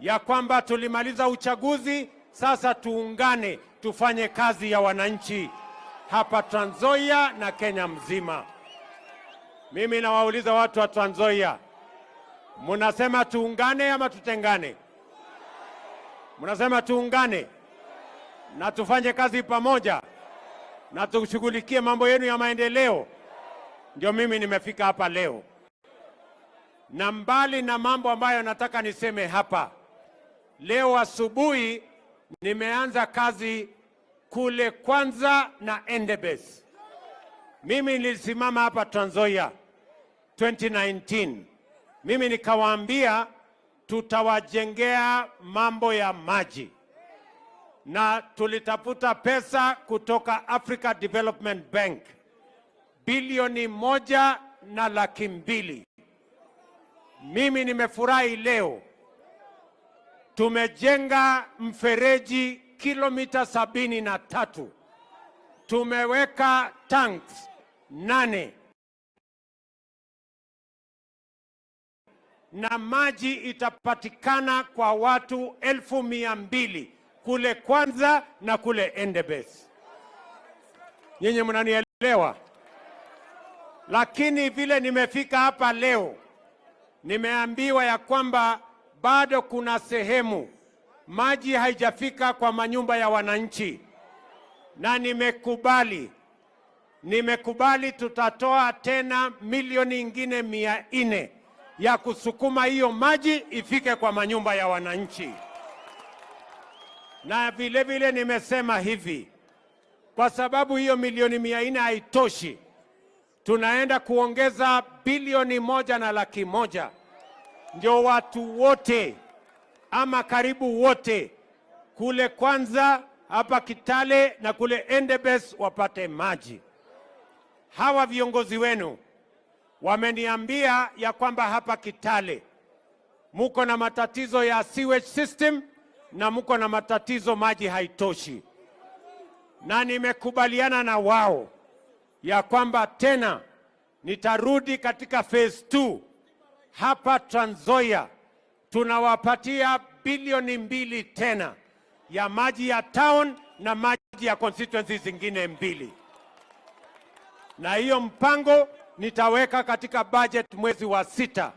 ya kwamba tulimaliza uchaguzi, sasa tuungane tufanye kazi ya wananchi hapa Trans Nzoia na Kenya mzima. Mimi nawauliza watu wa Trans Nzoia, munasema tuungane ama tutengane? Munasema tuungane na tufanye kazi pamoja na tushughulikie mambo yenu ya maendeleo. Ndio mimi nimefika hapa leo, na mbali na mambo ambayo nataka niseme hapa leo asubuhi, nimeanza kazi kule Kwanza na Endebess. Mimi nilisimama hapa Trans Nzoia 2019, mimi nikawaambia tutawajengea mambo ya maji na tulitafuta pesa kutoka Africa Development Bank 1.2 bilioni. Mimi nimefurahi leo tumejenga mfereji kilomita 73, tumeweka tanks 8 na maji itapatikana kwa watu 200,000 kule Kwanza na kule Endebess. Nyinyi mnanielewa? Lakini vile nimefika hapa leo, nimeambiwa ya kwamba bado kuna sehemu maji haijafika kwa manyumba ya wananchi, na nimekubali tutatoa tena milioni ingine 400 ya kusukuma hiyo maji ifike kwa manyumba ya wananchi. Na vile vile nimesema hivi, kwa sababu hiyo milioni 400 haitoshi, tunaenda kuongeza 1.1 bilioni ndio watu wote ama karibu wote kule Kwanza, hapa Kitale na kule Endebess wapate maji. Hawa viongozi wenu wameniambia ya kwamba hapa Kitale muko na matatizo ya sewage system na muko na matatizo maji haitoshi, na nimekubaliana na wao ya kwamba tena nitarudi katika phase 2 hapa Trans Nzoia tunawapatia 2 bilioni tena ya maji ya town na maji ya constituencies zingine mbili, na hiyo mpango nitaweka katika budget mwezi wa 6.